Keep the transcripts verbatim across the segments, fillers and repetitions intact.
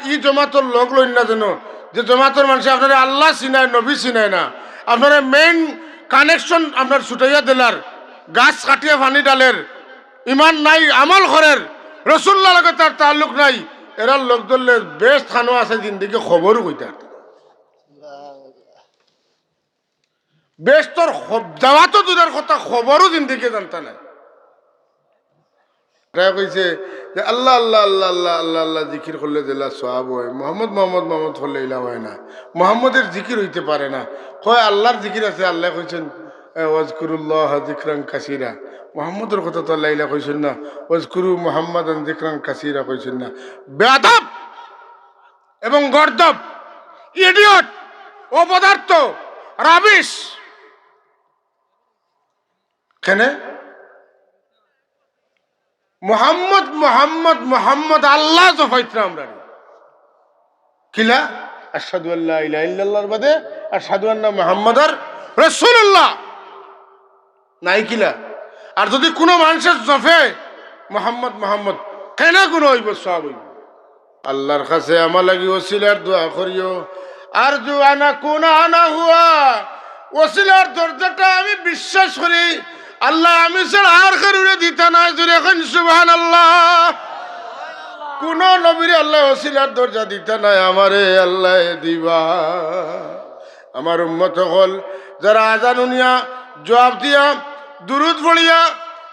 ই জমাতর লগ লইন না যেন, যে জমাতর মানষে আপনারে আল্লাহ চিনায়, নবী চিনায় না, আপনারে মেইন কানেকশন আপনার ছুটাইয়া দিলার, গাছ কাটিয়া পানি ডালের, ইমান নাই, আমল করের, রসুল্লার লগে তার তাল্লুক নাই, এরার লগ ধরলে বেহেস্ত খানো আছে জিন্দেগি খবরও কইতা। বেহেস্তর খব-, যাওয়া তো দূরের কথা, খবরও জিন্দেগি জানতা নায়। তারা কইছে যে আল্লাহ, আল্লাহ, আল্লাহ, আল্লাহ, আল্লাহ, আল্লাহ জিকির করলে যেলা সওয়াব হয়, মোহাম্মদ, মোহাম্মদ, মোহাম্মদ করলে ইলা হয় না, মোহাম্মদের জিকির হইতে পারে না। কয় আল্লাহর জিকির আছে, আল্লাহ কইছেন, এ, "ওয়াজকুরুল্লাহ জিকরান কাসীরা।" মোহাম্মদের কথা তো আল্লাহ ইলা কইছেন না, "ওয়াজকুরু মুহাম্মাদান জিকরান কাসীরা" কইছেন না। বেয়াদব এবং গর্দব, ইডিয়ট, অপদার্থ, রাবিশ। কেনে? মোহাম্মদ, মোহাম্মদ, মোহাম্মদ আল্লাহ জফাইতরা আমরা। কিলা? আশহাদু আল্লা ইলাহা ইল্লাল্লাহর বাদে আশহাদু আন্না মুহাম্মাদার রাসূলুল্লাহ। নাই কিলা? আর যদি কোনো মানুষের জফে মোহাম্মদ, মোহাম্মদ, কেনে গুনা হইব, সওয়াব হইব? আল্লাহর কাছে আমার লাগি ওসিলার দোয়া করিও। আরজু আনা কুনা আনা হুয়া, ওসিলার দরজাটা আমি বিশ্বাস করি। আল্লাহ আমি ছাড়া আর কেউরে দিতা নায়, জোরে কইন সুবহানাল্লাহ। কোন নবীরে আল্লাহ ওসিলার দরজা দিতা নায়, আমারে আল্লাহ দিবা। আমার উম্মত অকল, যারা আজান হুনিয়া জবাব দিয়া, দুরুদ পড়িয়া,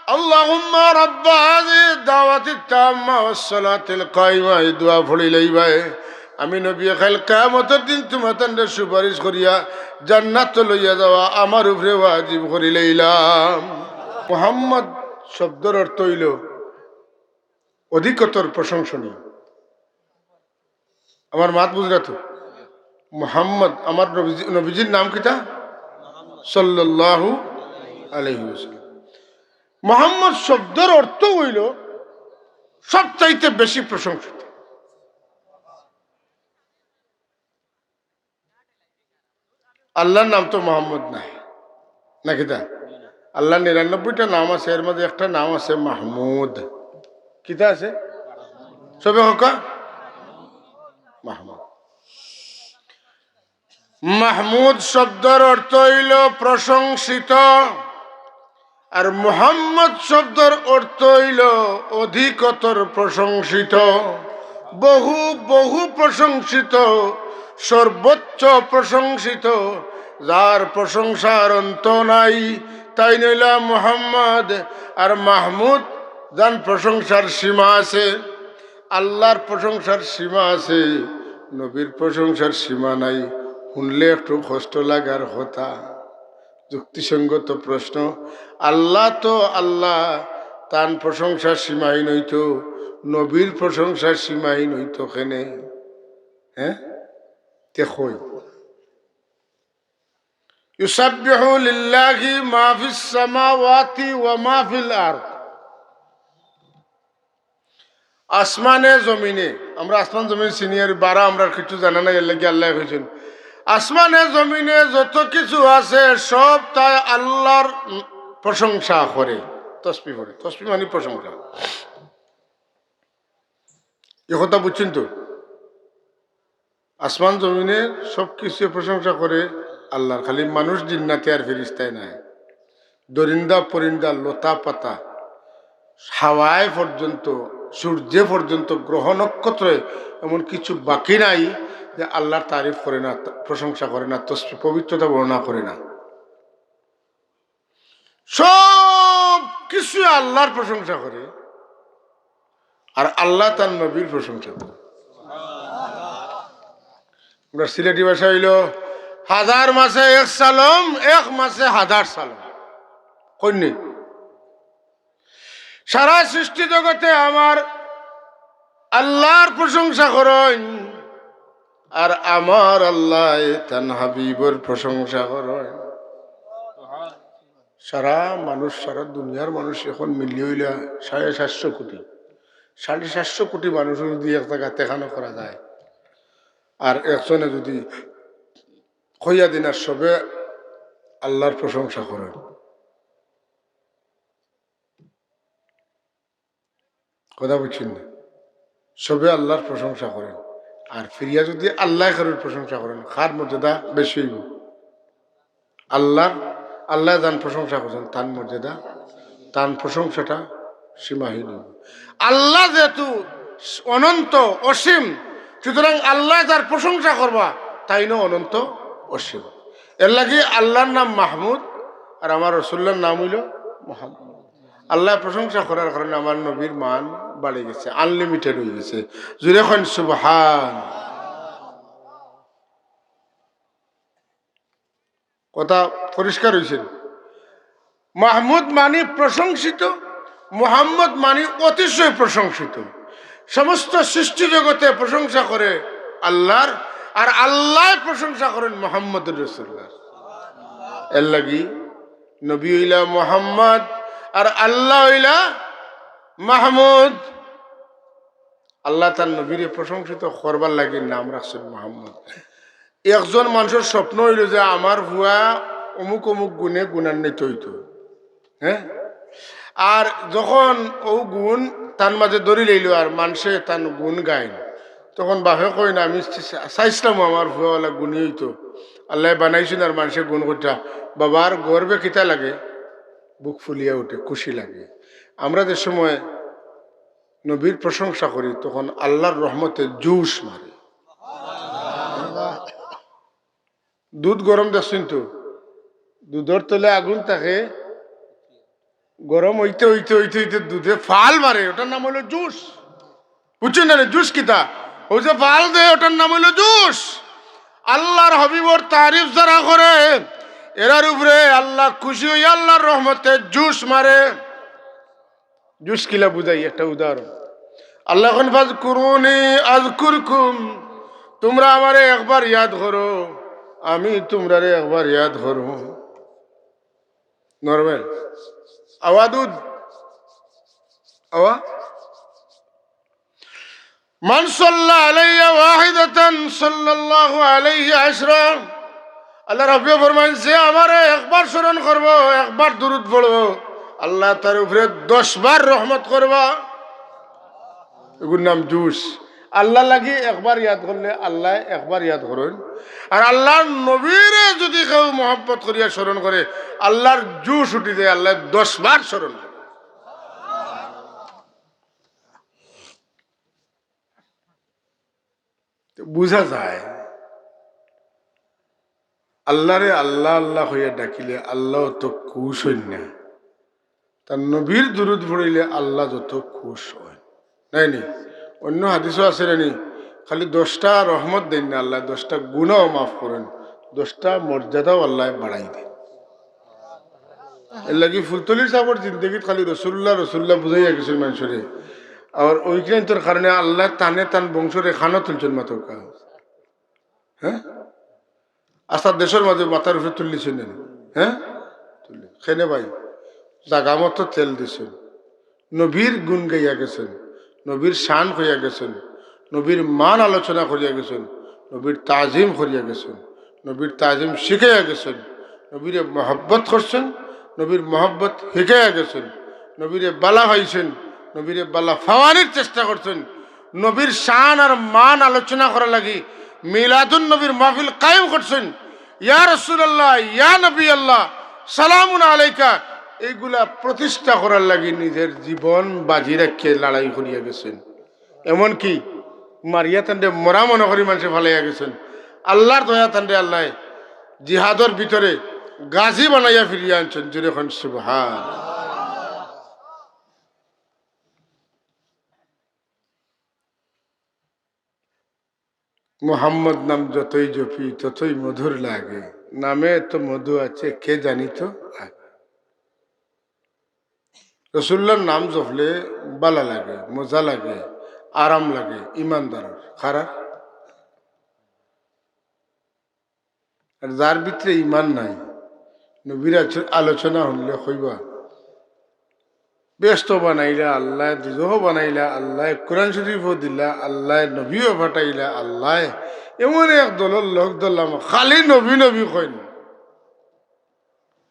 আল্লাহুম্মা রাব্বা হাযিহিদ দাওয়াতিত তাম্মা ওয়াস সালাতিল কাইমা, এই দোয়া পড়িলাইবায়। আমি নবী কাইল কিয়ামতর দিন তুমাতানরে সুপারিশ করিয়া জান্নাত লইয়া যাওয়া আমার উপরে ওয়াজিব করিলাইলাম। মুহাম্মদ শব্দর অর্থ অইলো অধিকতর প্রশংসনীয়। আমার মাত বুঝরা তো? মুহাম্মদ, আমার নবীজি-, নবীজির নাম কিতা? সাল্লাল্লাহু আলাইহি ওয়াসাল্লাম। মুহাম্মদ শব্দর অর্থ অইলো সবচাইতে বেশি প্রশংসিত। আল্লাহর নাম তো মোহাম্মদ নায়, না কিতা? আল্লাহর নিরানব্বইটা নাম আছে, এর মাঝে একটা নাম আছে মাহমুদ। কিতা আছে? সবে কউক্কা? মাহমুদ। মাহমুদ শব্দর অর্থ অইলো প্রশংসিত। আর মুহাম্মদ শব্দর অর্থ অইলো অধিকতর প্রশংসিত, বহু বহু প্রশংসিত, সর্বোচ্চ প্রশংসিত, যার প্রশংসার অন্ত নাই, তাইন অইলা মুহাম্মদ। আর মাহমুদ, যান প্রশংসার সীমা আছে, আল্লাহর প্রশংসার সীমা আছে, নবীর প্রশংসার সীমা নাই। হুনলে একটু কষ্ট লাগার কথা। যুক্তিসঙ্গত প্রশ্ন, আল্লাহ তো আল্লাহ, তান প্রশংসা সীমাহীন অইতো, নবীর প্রশংসা সীমাহীন অইতো কেনে? হ্যাঁ, তে কই? ইউসাব্বিহু লিল্লাহি মা ফিস সামাওয়াতি ওয়া মা ফিল আরদ। আসমানে জমিনে, আমরা আসমান জমিন চিনি আর বারা, আমরার কিচ্ছু জানা নাই, এর লাগি আল্লাহ কইছেন, আসমানে জমিনে যত কিছু আছে সব তাই আল্লাহর প্রশংসা করে, তসবি পড়ে। তসবি মানে প্রশংসা। এ কথা বুঝছেন তো? আসমান জমিনে সব কিছু প্রশংসা করে আল্লাহর, খালি মানুষ জিন্নাতে আর ফিরিস্তায় নায়। দরিন্দা পরিন্দা, লতা পাতা, হাওয়ায় পর্যন্ত, সূর্যে পর্যন্ত, গ্রহ নক্ষত্রে এমন কিছু বাকি নাই যে আল্লাহর তারিফ করে না, প্রশংসা করে না, তসবি পবিত্রতা বর্ণনা করে না। সব কিছু আল্লাহর প্রশংসা করে, আর আল্লাহ তার নবীর প্রশংসা করে। আমরা সিলেটি ভাষা অইলো, হাজার মাসে এক সালম, এক মাসে হাজার সালম। কইন নি? সারা সৃষ্টি জগতে আমার আল্লাহর প্রশংসা করইন, আর আমার আল্লাহ তান হাবিবর প্রশংসা করইন। সারা মানুষ, সারা দুনিয়ার মানুষ এখন মিলি অইলা সাড়ে সাতশো কোটি। সাড়ে সাতশো কোটি মানুষ যদি এক জাগাত একখানো করা যায়, আর একজনে যদি কইয়া দিন আর সবে আল্লাহর প্রশংসা করে, কথা বুঝছেন না? সবে আল্লাহর প্রশংসা করেন। আর ফিরিয়া যুদি আল্লায় কারোর প্রশংসা করইন, কার মর্যাদা বেশি অইবো? আল্লার। আল্লায় যান প্রশংসা করছইন, তান মর্যাদা, তান প্রশংসাটা সীমাহীন অইবো। আল্লা যেহেতু অনন্ত, অসীম, সুতরাং আল্লায় যার প্রশংসা করবা, তাইনও অনন্ত, অসীম। এর লাগি আল্লার নাম মাহমুদ, আর আমার রসুলুল্লাহর নাম অইলো মোহাম্মদ। আল্লায় প্রশংসা করার কারণে আমার নবীর মান বাড়ি গেছে, unlimited অই গেছে। জুরে কইন সুবহান। কথা পরিষ্কার অইছে নি? মাহমুদ মানি প্রশংসিত, মোহাম্মদ মানি অতিশয় প্রশংসিত। সমস্ত সৃষ্টি জগতে প্রশংসা করে আল্লার, আর আল্লায় প্রশংসা করইন মোহাম্মদুর রসুলুল্লাহর। এর লাগি নবী অইলা মোহাম্মদ, আর আল্লা অইলা মাহমুদ। আল্লায় তান নবীরে প্রশংসিত করবার লাগি নাম রাখছইন মোহাম্মদ। একজন মানষর স্বপ্ন অইলো যে আমার পুয়া অমুক অমুক গুণে গুণান্বিত অইতো, হ্যাঁ? আর যখন অউ গুণ তান মাঝে ধরি লইলো আর মানষে তান গুণ গাইন, তখন বাপে কইন, "আমি চা-, চাইছলাম আমার পুয়া অলা গুণী অইতো, আল্লায় বানাইছইন আর মানষে গুণ করতা।" বাবার গর্বে কিতা লাগে? বুক ফুলিয়া উঠে, খুশি লাগে। আমরা যে সময় নবীর প্রশংসা করি, তখন আল্লার রহমতে জোশ মারে। দুধ গরম দেখছইন তো, দুধর তলে আগুন থাকে, গরম অইতে অইতে অইতে অইতে দুধে ফাল মারে, ওটার নাম অইলো জোশ। বুঝছইন না নি? জোশ কিতা? অউ যে ফাল দেয়, ওটার নাম অইলো জোশ। আল্লার হাবিবর তারিফ যারা করে, এরার উপরে আল্লা খুশি অইয়া আল্লার রহমতে জোশ মারে। জোশ কিলা বুঝাই একটা উদাহরণ। আল্লায় কইন, "ফাজকুরুনি আযকুরকুম।" তুমরা আমারে একবার ইয়াদ করো, আমি তুমরারে একবার ইয়াদ করমু। নরবেন। আওয়াদুদ। আওয়া-, "মান সাল্লা আলাইয়া ওয়াহিদাতান সাল্লাল্লাহু আলাইহি আশরা।" আল্লার হাবিবে ফরমাইন, "যে আমারে একবার স্মরণ করবো, একবার দুরুদ পড়বো, আল্লায় তার উপরে দশ বার রহমত করবা।" এগুর নাম জোশ। আল্লার লাগি একবার ইয়াদ করলে আল্লায় একবার ইয়াদ করইন, আর আল্লার নবীরে যুদি কেউ মহব্বত করিয়া স্মরণ করে, আল্লার জোশ উঠি যায়, আল্লায় দশ বার স্মরণ করে। তো বুঝা যায়, আল্লারে আল্লা আল্লা কইয়া ডাকিলে আল্লা অত খুশ অইন না, তার নবীর দুরুদ পড়িলে আল্লা যত খুশ অইন। নায় নি? অন্য হাদিসও আছে না নি? খালি দশটা রহমত দেইন না আল্লায়, দশটা গুনাও মাফ করইন, দশটা মর্যাদাও আল্লায় বাড়াই দেইন। এর লাগি ফুলতলির সাবর জিন্দেগিত খালি রসুল্লাহ, রসুল্লাহ বুঝাইয়া গেছইন মানষরে। আর অউ কিনাইন্তর কারণে আল্লায় তানে তান বংশরে খানো তুলছইন মাতকা। হ্যাঁ? আস্তা দেশর মাঝে মাথার উপরে তুললিছইন না নি? হ্যাঁ? তুললি। কেনে ভাই, জাগা মতো তেল দিছইন, নবীর গুণ গাইয়া গেছইন, নবীর শান কইয়া গেছইন, নবীর মান আলোচনা করিয়া গেছইন, নবীর তাজিম করিয়া গেছইন, নবীর তাজিম শিখাইয়া গেছইন, নবীরে মহব্বত করছইন, নবীর মহব্বত হিকাইয়া গেছইন, নবীরে বালা পাইছইন, নবীরে বালা পাওয়ানির চেষ্টা করছইন, নবীর শান আর মান আলোচনা করার লাগি মিলাদুন নবীর মাহফিল কায়েম করছইন। ইয়া রাসূলুল্লাহ, ইয়া নবী আল্লাহ, সালামুন আলাইকা, এইগুলা প্রতিষ্ঠা করার লাগি নিজের জীবন বাজি রাখিয়া লড়াই করিয়া গেছইন। এমনকি মারিয়া তানরে মরা মনে করি মানষে ফালাইয়া গেছইন। আল্লার দয়া তানরে আল্লায় জিহাদর ভিতরে গাজী বানাইয়া ফিরিয়া আনছইন। জুরে কইন সুবহান। মোহাম্মদ নাম যতই জপি ততই মধুর লাগে, নামে এত মধু আছে কে জানিত আগে। রসুল্লাহর নাম জপলে বালা লাগে, মজা লাগে, আরাম লাগে, ইমানদারর। কারার? আর যার ভিতরে ইমান নাই, নবীর আচ-, আলোচনা হুনলে কইবা, বেহেস্ত বানাইলা আল্লায়, দুজখ বানাইলা আল্লায়, কোরআন শরীফও দিলা আল্লায়, নবীও পাঠাইলা আল্লায়, এমন এক দলর লগ ধরলাম, খালি নবী নবী কইন।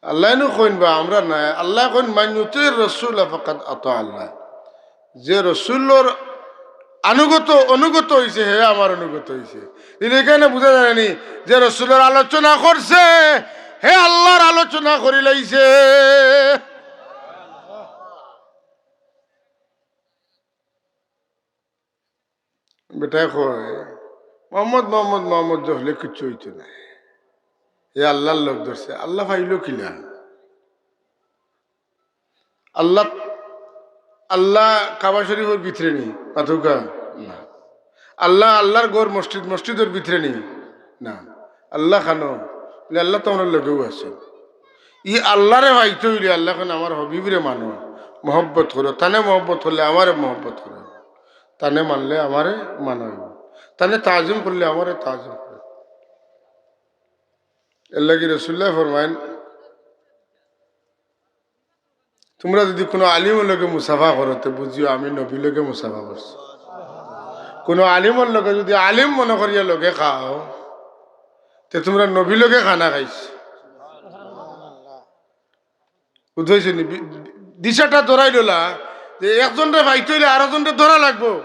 আল্লায় নু কইন বা আমরা নায়, আল্লায় কইন, "মান ইউতির রাসূলা ফাকাদ আতা আল্লাহ।" যে রসুলর আনুগত, অনুগত অইছে, হে আমার অনুগত অইছে। ইলে ইখানে বুঝা যায় নি যে রসুলর আলোচনা করছে, হে আল্লার আলোচনা করিলাইছে। বেটায় কয়, "মোহাম্মদ, মোহাম্মদ, মোহাম্মদ জপলে কিচ্ছু অইতো নায়। হে আল্লার লগ ধরছে, আল্লা পাইলো কিলা?" আল্লা, আল্লা কাবা শরিফর ভিতরে নি, মাতউক্কা? না। আল্লা, আল্লার ঘর মসজিদ, মসজিদর ভিতরে নি? না। আল্লা কানো? বলে, "আল্লা তো আমরার লগেউ আছে।" ই আল্লারে পাইতে অইলে আল্লা কইন, "আমার হাবিবরে মানো, মহব্বত করো, তানে মহব্বত করলে আমারে মহব্বত করো, তানে মানলে আমারে মানো, তানে তাজিম করলে আমারে তাজিম করো।" এরলাগি রসুলুল্লায় ফরমাইন, "তুমরা যুদি কুনু আলিমর লগে মুসাফা করো, তে বুঝিও আমি নবীর লগে মুসাফা করছি। কুনু আলিমর লগে যুদি আলিম মনো করিয়া লগে খাও, তে তুমরা নবীর লগে খানা খাইছো।" বুঝাইছো নি? বি-, দিশাটা ধরাইলা যে একজনরে পাইতে অইলে আরোজনরে ধরা লাগবো।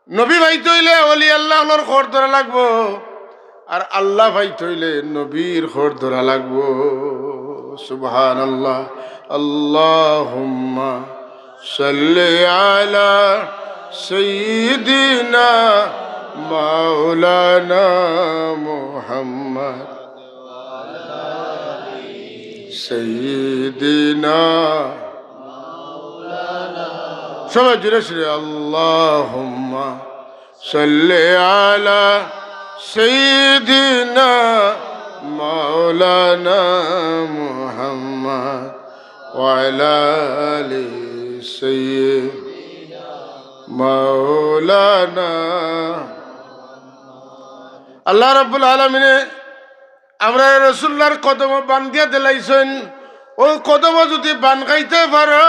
নবী পাইতে অইলে অলি আল্লা অকলর খর ধরা লাগবো, আর আল্লা পাইতে অইলে নবীর খর ধরা লাগবো। সুবহানাল্লাহ। আল্লাহুম্মা সাল্লি আলা সাইয়্যিদিনা মাওলানা মুহাম্মদ। সাইয়্যিদিনা। সবাই জোরে সোরে, আল্লাহুম্মা সাল্লি আলা সাইয়্যিদিনা মাওলানা মুহাম্মদ ওয়া আলা আলি সাইয়্যিদিনা মাওলানা। আল্লাহ রাব্বুল আলামিনে আমরারে রসুলুল্লার কদমো বান্ধিয়া দিলাইছইন। অউ কদমো যুদি বান খাইতায় পারো,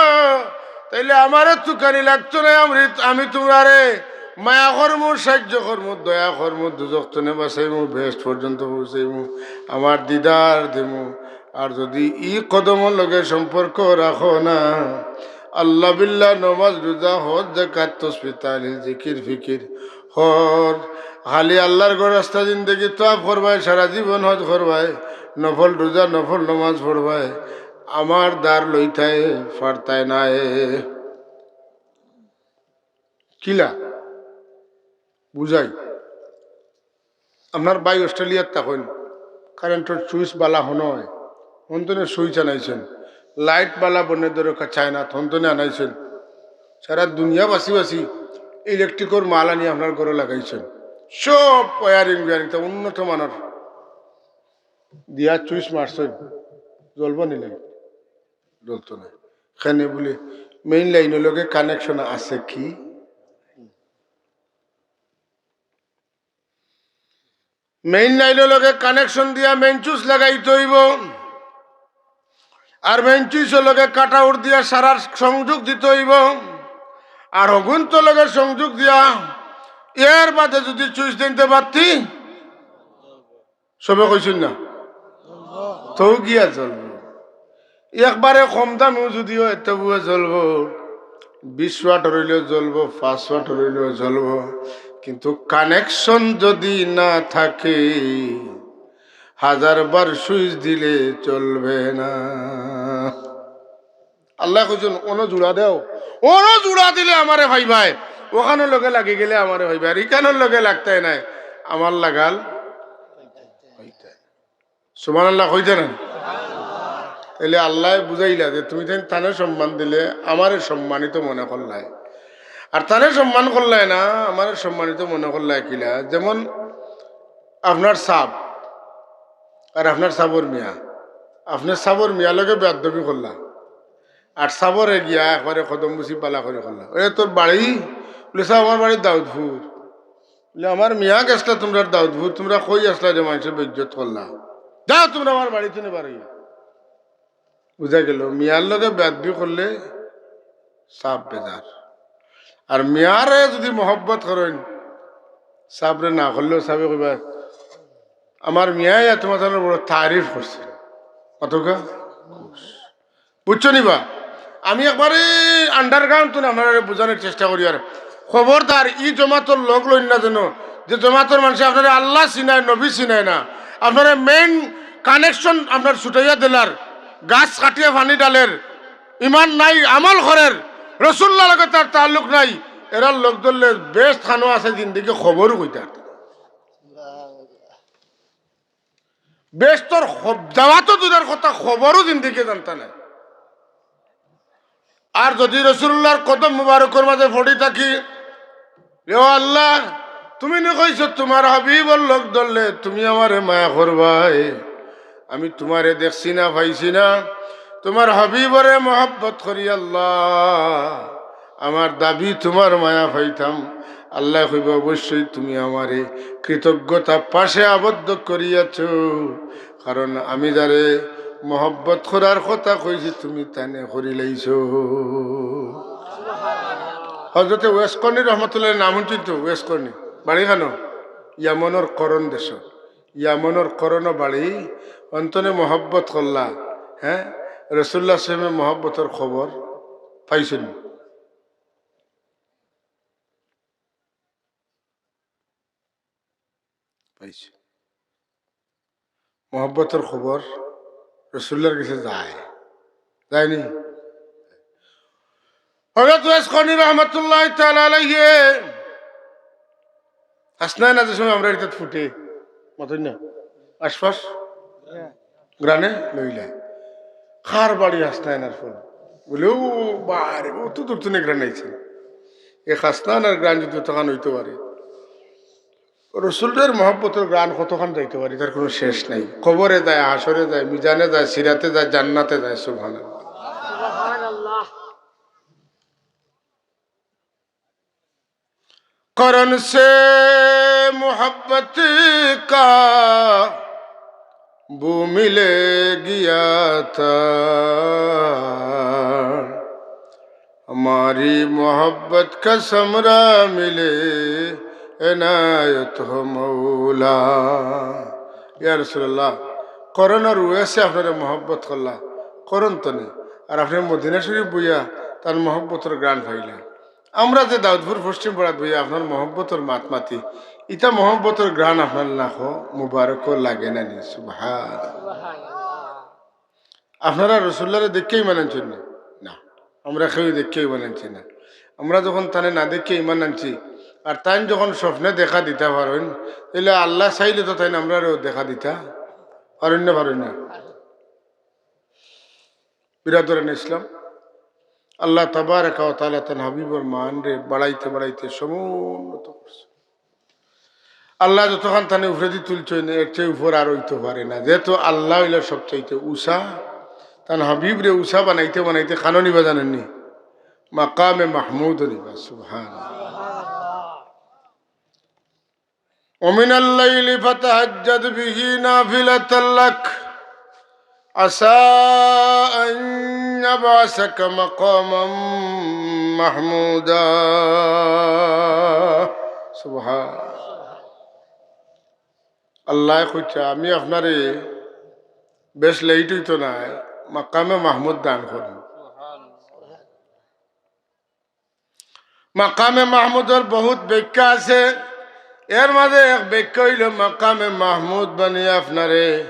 তাইলে আমারে তুকানি লাগতো নায়। আমি, আমি তুমরারে মায়া করমু, সাইয্য করমু, দয়া করমু, দুজখ তনে বাচাইমু, বেহেশত পর্যন্ত পৌঁছাইমু, আমার দিদার দিমু। আর যুদি ই কদমর লগে সম্পর্ক রাখো না, আল্লাহ বিল্লাহ, নমাজ, রুজা, হজ, যাকাত, তসবিহ, তাহলিল, জিকির, ফিকির, হজ, খালি আল্লার ঘর রাস্তা জিন্দেগি তওয়াফ করবায়, সারা জীবন হজ করবায়, নফল রুজা, নফল নমাজ পড়বায়, আমার দার লইতায় পারতায় নায়। কিলা? বুঝাই। আপনার ভাই অস্ট্রেলিয়াত থাকইন, কারেন্টর সুইচ বালা হনো অয়, হনতনে সুইচ আনাইছইন, লাইট বালা বনে দরকার চায় না, হনতনে আনাইছইন। সারা দুনিয়া বাসি বাসি ইলেকট্রিকর মাল আনি আপনার ঘরো লাগাইছইন, সব ওয়ারিং বিয়ারিং তা উন্নত মানর দিয়া সুইচ মারছইন, জ্বলবো নি লাইট? জ্বলতো নায়। কেনে বুলে মেইন লাইনর লগে কানেকশন আছে কি? মেইন লাইনর লগে কানেকশন দিয়া মেইন সুইচ লাগাইতে অইবো, আর মেইন সুইচর লগে কাট আউট দিয়া সারার সংযোগ দিতে অইবো, আর অগুইন্তর লগে সংযোগ দিয়া এর বাদে যুদি সুইচ দেইন তে বাত্তি সবে কইছইন না? তউ গিয়া জ্বলবো। একবারে কম দামিও যুদি অয়, তবুও জ্বলবো। বিশ ওয়াটর অইলেও জ্বলবো, পাঁচ ওয়াটর অইলেও জ্বলবো। কিন্তু কানেকশন যুদি না থাকে, হাজার বার সুইচ দিলে চলবে না। আল্লায় কইছইন, "অনো জুড়া দেও, অনো জুড়া দিলে আমারে পাইবায়, অখানর লগে লাগি গেলে আমারে পাইবায়, আর ইখানর লগে লাগতায় নায়, আমার লাগাল অইতায়।" সুবহানাল্লাহ কইতা না? তাইলে আল্লায় বুঝাইলা যে তুমি তাইন তানে সম্মান দিলে আমারে সম্মানিত মনে করলায়, আর তানে সম্মান করলায় না, আমারে সম্মানিত মনে করলায় কিলা? যেমন আপনার সাব আর আপনার সাবর মিয়া, আপনার সাবর মিয়ার লগে বেয়াদবি করলা, আর সাবরে গিয়া একবারে কদম বুসি বালা করি করলা, "ওরে তোর বাড়ি?" বুলে, "সাব, আমার বাড়ি দাউদপুর।" বুলে, "আমার মিয়া গেছলা তুমরার দাউদপুর, তুমরা কই আছলা যে মানষে বেইজ্জত করলা? যাও তুমরা আমার বাড়ি তনে বারইয়া।" বুঝা গেল, মিয়ার লগে বেয়াদবি করলে সাব বেজার। আর মিয়ারে যুদি মহব্বত করইন, সাবরে না করলেও সাবে কইবা, "আমার মিয়ায় তুমার তানর বড় তারিফ করছে।" অতকা? বুঝছো নি বা? আমি একবারে আন্ডারগ্রাউন্ড তনে আপনারারে বুঝানোর চেষ্টা করি। আর খবরদার, ই জমাতর লগ লইন না যেন, যে জমাতর মানষে আপনারে আল্লাহ চিনায়, নবী চিনায় না, আপনারে মেইন কানেকশন আপনার ছুটাইয়া দিলার, গাছ কাটিয়া পানি ডালের, ইমান নাই, আমল করের, রসুল্লার লগে তার তাল্লুক নাই, এরার লগ ধরলে বেহেস্ত খানো আছে, জিন্দেগি খবরও কইতা পারতা না। বেহেস্তর খব-, যাওয়া তো দূরের কথা, খবরও জিন্দেগি জানতা নায়। আর যদি রসুলুল্লাহর কদম মুবারকর মাঝে পড়ি থাকি, "ও আল্লাহ, তুমি নি কইছো তুমার হাবিবর লগ ধরলে তুমি আমারে মায়া করবায়, আমি তুমারে দেখছি না, পাইছি না, তুমার হাবিবরে মহব্বত করি আল্লাহ, আমার দাবি তুমার মায়া পাইতাম।" আল্লায় কইবা, "অবশ্যই তুমি আমারে কৃতজ্ঞতা পাশে আবদ্ধ করিয়াছো, কারণ আমি যারে মহব্বত করার কথা কইছি তুমি তানে করিলাইছো।" হজরতে ওয়েস করনি রহমতুল্লাহ নাম হুনছইন তো? ওয়েস করনি বাড়ি খানো? ইয়ামনর করন দেশ, ইয়ামনর করন বাড়ি। অন্তনে মহব্বত করলা, হ্যাঁ, রসুল্লাহ সাল্লাল্লাহু আলাইহি ওয়াসাল্লামর মহব্বতর খবর পাইছইন? পাইছে। মহব্বতর খবর রসুল্লার গেছে যায়, যায়নি? হযরত ওয়েস করনী রহমতুল্লাহ তাআলা আলাইহি হাসনাইন যে সময় আমরার ইটাত ফুটে, মাতইন না, আশপাশ গ্রানে লইলা। কার বাড়ি হাসনাইনর ফুল? বলে, "ও বারে, অত দূর থনে গ্রান আইছে।" এ হাসনাইনর গ্রান যদি অতখান অইতো পারে, রসুলর মহব্বতর গ্রান কতখান যাইতো পারে, ইতার কোনো শেষ নাই। কবরে যায়, হাশরে যায়, মিজানে যায়, সিরাতে যায়, জান্নাতে যায়। সুবহানাল্লাহ। کرن سے محبت کا بو ملے گیا تھا، ہماری محبت کا ثمرہ ملے عنایت ہو مولا۔ ইয়া রাসূলুল্লাহ, করনর ওয়েসে আপনারে মহব্বত করলা, করন থনে, আর আপনে মদিনা শরীফ বইয়া তান মহব্বতর গ্রান পাইলা। আমরা যে দাউদপুর পশ্চিম পাড়াত বইয়া আপনার মহব্বতর মাত মাতি, ইতা মহব্বতর গ্রান আপনার নাকো মুবারকো লাগে না নি? সুবহান। আপনারা রসুল্লারে দেখিয়া ইমান আনছইন নি? না, আমরা কেউ দেখিয়া ইমান আনছি না। আমরা যখন তানে না দেখিয়া ইমান আনছি, আর তাইন যখন স্বপ্নে দেখা দিতা পারইন, তাইলে আল্লাহ চাইলে তো তাইন আমরারেও দেখা দিতা পারইন না, পারইন না? বিরাদরানে ইসলাম, আল্লাহ তাবারাকা ওয়া তাআলা তান হাবিবর মানরে বাড়াইতে বাড়াইতে সমুন্নত করছে। আল্লাহ যতখান তানে উপরেদি তুলছইন, এর চেয়ে উপর আর অইতো পারে না। যেহেতু আল্লাহ অইলা সবচাইতে উচা, তান হাবিবরে উচা বানাইতে বানাইতে কানো নিবা জানইন নি? মাকামে মাহমুদো নিবা। সুবহান। ومن الليل فتهجد به نافلة لك عسى أن يبعثك مقاما محمودا। সুবহান। আল্লায় কইছে, "আমি আপনারে বেশ লেইট অইতো নায়, মাকামে মাহমুদ দান করমু।" মাকামে মাহমুদর বহুত ব্যাখ্যা আছে, এর মাঝে এক ব্যাখ্যা অইলো, মাকামে মাহমুদ বানাইয়া আপনারে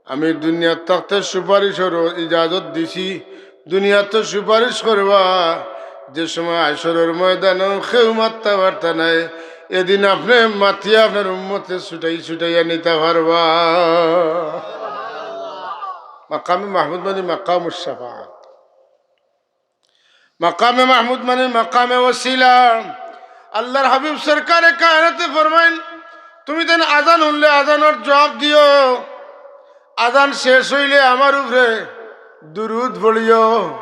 আমি দুনিয়াত থাকতে সুপারিশর ইজাজত দিছি, দুনিয়াত সুপারিশ করবা, যে সময় হাশরর ময়দানো কেউ মাততা পারতা নায়, এদিন আপনে মাতিয়া আপনার উম্মতরে ছুটাই ছুটাইয়া নিতা পারবা। মাকামে মাহমুদ মানে মাকামুশ শাফাআত। মাকামে মাহমুদ মানে মাকামে ওসিলা। আল্লাহর হাবিব সরকারে কায়নাতে ফরমাইন, "তুমি যেন আজান হুনলে আজানর জুয়াব দিও, আজান শেষ অইলে আমার উপরে দুরুদ পড়িও,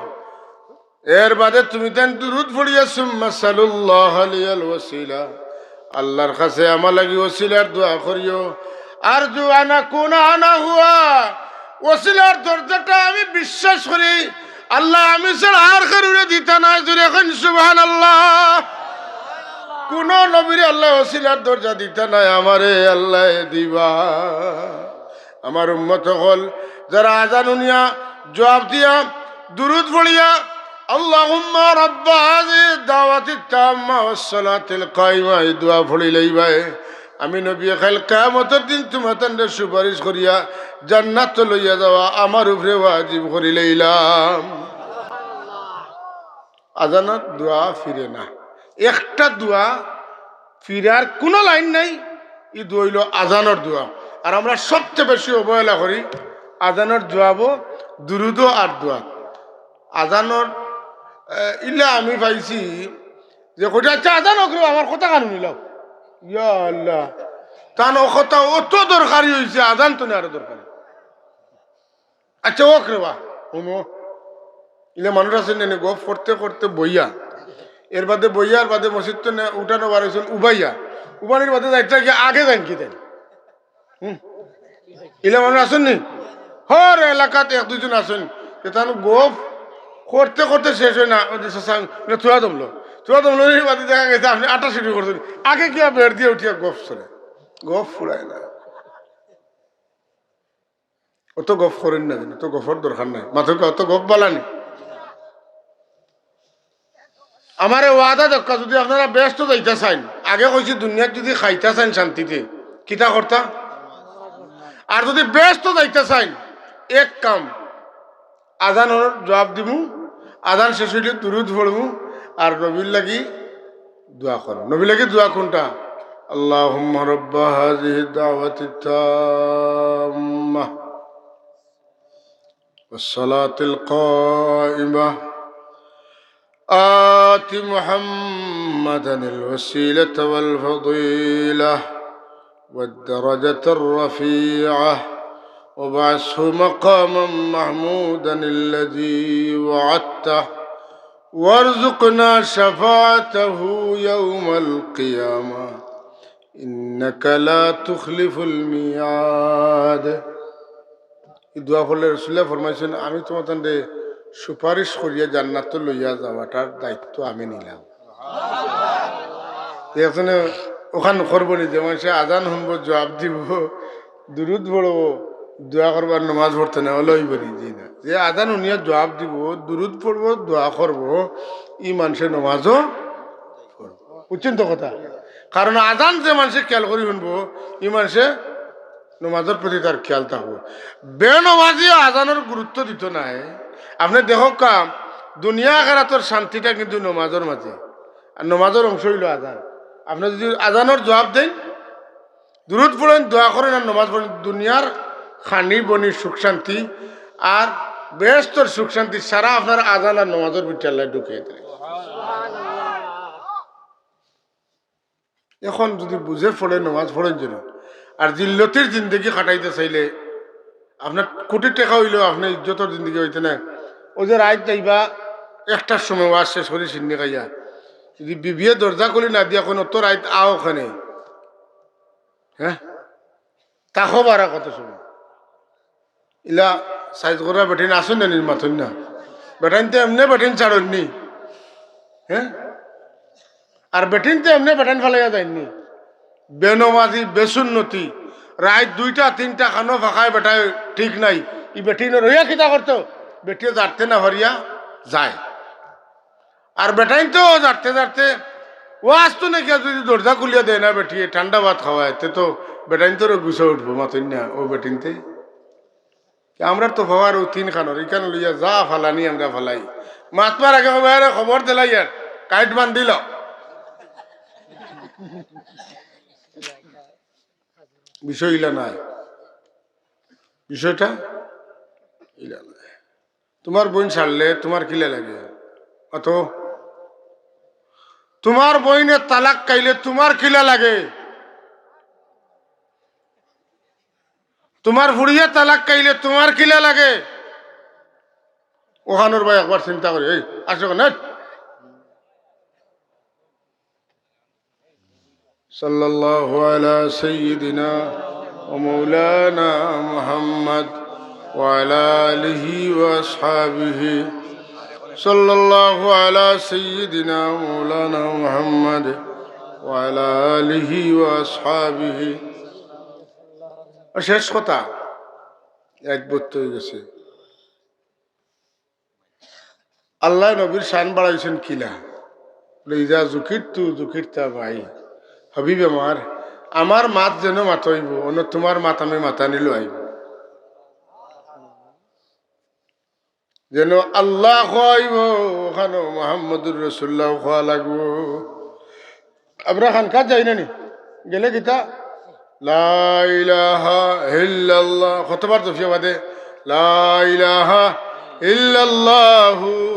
এর বাদে তুমি যেন দুরুদ পড়িয়া সুম্মা সালুল্লাহ লিয়াল ওসিলা, আল্লাহর কাছে আমার লাগি ওসিলার দোয়া করিও।" আরজু আন আকুনা আনা হুয়া, ওসিলার দরজাটা আমি বিশ্বাস করি, আল্লায় আমি ছাড়া আর কেউরে দিতা নায়। জোরে কইন সুবহানাল্লাহ। কুনু নবীরে আল্লায় ওসিলার দরজা দিতা নায়, আমারে আল্লায় দিবা। আমার উম্মত অকল, যারা আজান হুনিয়া, জুয়াব দিয়া, দুরুদ পড়িয়া, اللهم رب هذه الدعوة التامة والصلاة القائمة, এই দোয়া পড়িলাইবায়। আমি নবী কাইল কিয়ামতর দিন তুমাতানরে সুপারিশ করিয়া জান্নাতো লইয়া যাওয়া আমার উপরে ওয়াজিব করিলাইলাম। আজানর দোয়া ফিরে না, একটা দোয়া ফিরার কুনু লাইন নাই। ই দোয়া অইলো আজানর দোয়া। আর আমরা সবচে বেশি অবহেলা করি আজানর জুয়াবো, দুরুদো আর দোয়া। আজানর, এ, ইলা আমি পাইছি যে কইটা, "আচ্ছা, আজান অউক রে, আমার কথা খান হুনিলাও।" ইয়া আল্লাহ, তান অউ কথা অত দরকারি অইছে, আজান তো না আরো দরকারি। আচ্ছা, অউক রে বা, হুনো। ইলা মানুষ আছে নি, নি, গফ করতে করতে বইয়া, এর বাদে বইয়ার বাদে মসজিদ তো নে-, উঠানো বার অইছইন উবাইয়া, উবানির বাদে যাইতা গিয়া আগে যাইন কি দেন? হুম? ইলা মানুষ আছইন নি? হর এলাকাত এক দুইজন আছইন, যে তান গফ করতে করতে শেষ অয় না, ওই যে চাচা, না, থুয়া দমলো, থুয়া দমলো, এই বাদে দেখা গেছে আপনে আটা শুরু করছইন, আগে গিয়া বেড় দিয়া উঠিয়া গফ চলে, গফ ফুরায় না। অত গফ করইন না, অত গফর দরকার নাই। মাতউক্কা, অত গফ বালা নি? আমারে ওয়াদা দেউক্কা, যুদি আপনারা বেহেস্তো যাইতা চাইন, আগে কইছি দুনিয়াত যুদি খাইতা চাইন শান্তিতে, কিতা করতা? আর যুদি বেহেস্তো যাইতা চাইন, এক কাম, আজানর জুয়াব দিমু, আজান শেষ অইলে দুরুদ পড়মু, আর নবীর লাগি দোয়া করমু। নবীর লাগি দোয়া কুনটা? اللهم رب هذه الدعوة التامة والصلاة القائمة آت محمدا الوسيلة والفضيلة والدرجة الرفيعة وابعثه مقاما محمودا الذي وعدته وارزقنا شفاعته يوم القيامة إنك لا تخلف الميعاد. ই দোয়া পড়লে রাসুলুল্লায় ফরমাইছইন, "আমি তুমাতানরে সুপারিশ করিয়া জান্নাতো লইয়া যাওয়াটার দায়িত্ব আমি নিলাম।" একজনে অখান করবো নি, যে মানষে আজান হুনবো, জুয়াব দিবো, দুরুদ পড়বো, দোয়া করবো আর নমাজ পড়তো নায়, অলা অইবো নি? জি না। যে আজান হুনিয়া জুয়াব দিবো, দুরুদ পড়বো, দোয়া করবো, ই মানষে নমাজও পড়বো। বুঝছইন তো কথা? কারণ আজান যে মানষে খিয়াল করি হুনবো, ই মানষে নমাজর প্রতি তার খিয়াল থাকবো। বেনমাজিয়ে আজানর গুরুত্ব দিতো নায়। আপনে দেখউক্কা, দুনিয়া আখেরাতর শান্তিটা কিন্তু নমাজর মাঝে। আর নমাজর অংশ অইলো আজান। আপনে যুদি আজানর জুয়াব দেইন, দুরুদ পড়ইন, দোয়া করইন আর নমাজ পড়ইন, দুনিয়ার খানি বনি সুখ শান্তি আর বেহেস্তর সুখ শান্তি সারা আপনার আজান আর নমাজর ভিতরে আল্লায় ঢুকাই দিলে। এখন যুদি বুঝে পড়ে নমাজ পড়ইন যেন, আর জিল্লতির জিন্দেগি কাটাইতা চাইলে, আপনার কোটি টেকা অইলেও আপনার ইজ্জতর জিন্দেগি অইতো নায়। অউ যে রাইত যাইবা একটার সময় ওয়াজ শেষ করি সিন্নি খাইয়া, যুদি বিবিয়ে দরজা খুলি না দিয়া কইন, "অত রাইত আও কেনে?" হ্যাঁ, থাকো বারা কত সময়? ইলা সাইজ করা বেটিন আছইন না নি, মাতইন না। বেটাইন্তে এমনে বেটিন ছাড়ইন নি, হ্যাঁ? আর বেটিন্তে এমনে বেটাইন ফালাইয়া যাইন নি। বেনমাজি, বেসুন্নতি, রাইত দুইটা তিনটা কানো ফাকায় বেটায় ঠিক নাই। ই বেটিন রইয়া কিতা করতো? বেটিয়ে জারতে না পারিয়া যায়। আর বেটাইন্তে জারতে জারতে ওয়াজ তো নাকি যুদি দরজা খুলিয়া দেয় না বেটিয়ে, ঠান্ডা ভাত খাওয়ায়, তে তো বেটাইন্তরও গুছা উঠবো, মাতইন না, অউ বেটিন্তে। আমরার তো পাওয়ার অউ তিন কানর, ইকান লইয়া যা ফালানি আমরা ফালাই। মাতবার আগে কইবা, "আরে খবর দিলাই আর, কাইট বান্ধিল।" বিষয় ইলা নায়, বিষয়টা ইলা নায়। তুমার বইন ছাড়লে তুমার কিলা লাগে? অত তুমার বইনে তালাক খাইলে তুমার কিলা লাগে? তুমার ফুড়িয়ে তালাক খাইলে তুমার কিলা লাগে? অখানর বায় একবার চিন্তা করি, এই, আসো কেনে? صلى الله على سيدنا ومولانا محمد وعلى آله وأصحابه. صلى الله على سيدنا ومولانا محمد وعلى آله وأصحابه. আর শেষ কথা, এক বক্ত অই গেছে। আল্লায় নবীর শান বাড়াইছইন কিলা? বলে, "ইজা জুকিরতু জুকিরতা মাই।" হাবিব আমার, আমার মাত যেন মাত অইবো, অন্য তুমার মাত আমি মাতানি লইবো। যেন আল্লাহ কওয়া অইবো, অখানো মুহাম্মদুর রাসূলুল্লাহ কওয়া লাগবো। আমরা খানকাত যাই না নি? গেলে কিতা? লা ইলাহা ইল্লাল্লাহ। কতবার জপিয়া বাদে? লা ইলাহা ইল্লাল্লাহু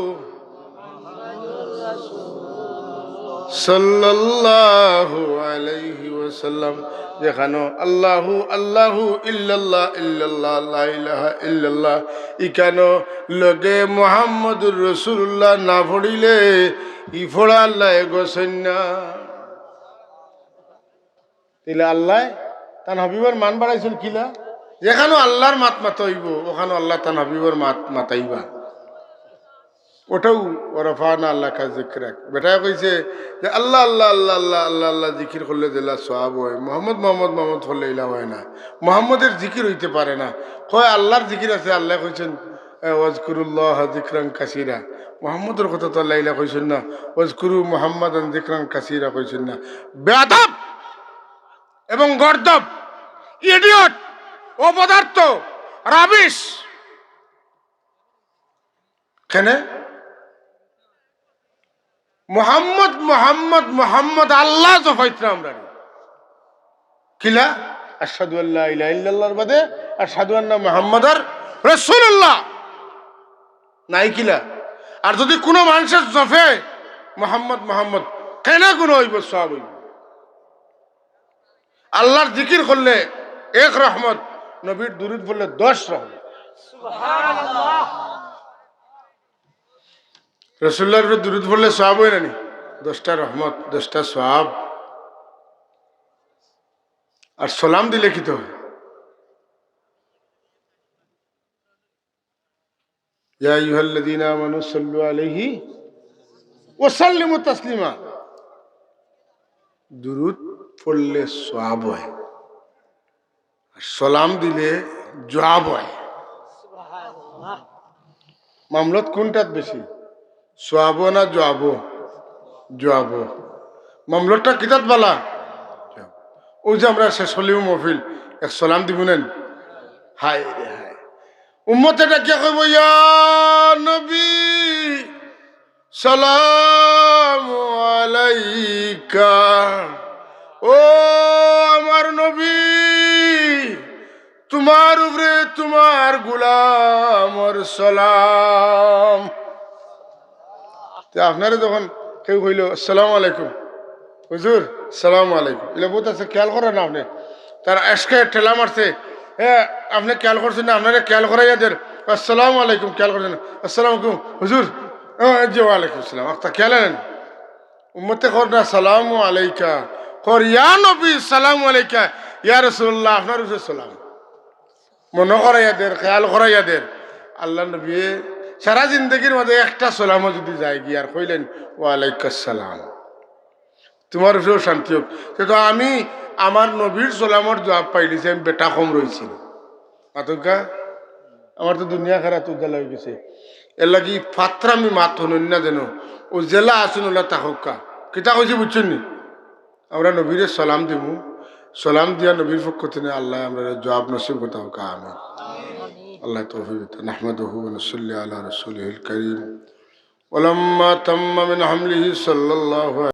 সাল্লাল্লাহু আলাইহি ওয়াসাল্লাম। যেখানো আল্লাহু, আল্লাহু, ইল্লাল্লাহ, ইল্লাল্লাহ, লা ইলাহা ইল্লাল্লাহ, ইখানো লগে মুহাম্মদুর রাসূলুল্লাহ না পড়িলে ই পড়া আল্লায় গছইন না। তাইলে আল্লায় তান হাবিবর মান বাড়াইছইন কিলা? যেখানো আল্লাহর মাত মাতা অইবো, অখানো আল্লায় তান হাবিবর মাত মাতাইবা। ওটাও ওরফানা আল্লাহ কা জিকরাক। বেটায় কইছে যে, "আল্লাহ, আল্লাহ, আল্লাহ, আল্লাহ, আল্লাহ, আল্লাহ জিকির করলে যেলা সওয়াব অয়, মোহাম্মদ, মোহাম্মদ, মোহাম্মদ করলে ইলা অয় না, মোহাম্মদের জিকির অইতে পারে না।" কয়, "আল্লাহর জিকির আছে।" আল্লায় কইছইন, এ, "ওয়াজকুরুল্লাহ জিকরান কাসীরা।" মোহাম্মদর কথা তো আল্লায় ইলা কইছইন না, "ওয়াজকুরু মুহাম্মাদান জিকরান কাসীরা" কইছইন না। বেয়াদব এবং গর্দব, ইডিয়ট, অপদার্থ, রাবিশ। কেনে? মোহাম্মদ, মোহাম্মদ, মোহাম্মদ আল্লায় জপাইতরা আমরারে। কিলা? আশহাদু আল্লা ইলাহা ইল্লাল্লাহর বাদে আশহাদু আন্না মুহাম্মাদার রাসূলুল্লাহ। নাই কিলা? আর যুদি কুনু মানষে জপে মোহাম্মদ, মোহাম্মদ, কেনে কুনু অইবো, সওয়াব অইবো। আল্লাহর জিকির করলে এক রহমত, নবীর দুরুদ পড়লে দশ রহমত। রাসূলুল্লাহর উপরে দুরুদ পড়লে সওয়াব অয় না নি? দশটা রহমত, দশটা সওয়াব। আর সালাম দিলে কিতা অয়? ইয়া আইয়ুহাল্লাযীনা আমানু সাল্লু আলাইহি ওয়া সাল্লিমু তাসলিমা। দুরুদ পড়লে সওয়াব অয়, আর সালাম দিলে জওয়াব অয়। মামলত কুনটাত বেশি? সওয়াবো না জওয়াবো? জওয়াবো। মামলতটা কিতাত বালা? অউ যে আমরা শেষ অইলেউ মহফিল, এক সালাম দিবো না নি? হায় রে হায়। উম্মতে ডাকিয়া কইবো, "ইয়া নবী, সালামু আলাইকা।" ও আমার নবী, তুমার উপরে তুমার গোলামর সালাম। তে আপনারে যখন কেউ কইলো, "আসসালামু আলাইকুম, হুজুর, সালামু আলাইকুম।" ইলা বউত আছে, খেয়াল কররা না আপনে। তার আজকে ঠেলা মারছে, হ্যাঁ, আপনে খেয়াল করছইন না, আপনারে খেয়াল করাইয়া দের, "আসসালামু আলাইকুম", খেয়াল করছইন না, "আসসালামু আলাইকুম, হুজুর।" আহ, জি, ওয়ালাইকুম আসসালাম। আখতা খেয়াল আনেন। উম্মতে কর না, "সালামু আলাইকা।" কর, "ইয়া নবী, সালামু আলাইকা।" "ইয়া রাসূলুল্লাহ, আপনার উপরে সালাম।" মনো করাইয়া দের, খেয়াল করাইয়া দের। আল্লাহর নবীয়ে সারা জিন্দেগির মাঝে একটা সালামও যুদি যায়গি আর কইলেন, "ওয়ালাইকাস সালাম, তুমার উপরেও শান্তি হোক।" তে তো আমি আমার নবীর সালামর জওয়াব পাইলিছি, আমি বেটা কম রইছি না। মাতউক্কা, আমার তো দুনিয়া খারাপ উজালা অইগেছে। এরলাগি ফাত্রামি মাত হুনইন না যেন, অউ যেলা আছইন অউলা থাকউক্কা। কিতা কইছি বুঝছইন নি? আমরা নবীরে সালাম দিমু, সালাম দিয়া নবীর পক্ষ থনে আল্লায় আমরারে জওয়াব নসিব করতা হউক্কা, আমিন। আল্লায় তৌফিক দিতা। নাহমাদুহু ওয়া নুসাল্লি আলা রাসূলিহিল কারীম। ওয়ালাম্মা তাম্মা মিন হামলিহি সাল্লাল্লাহু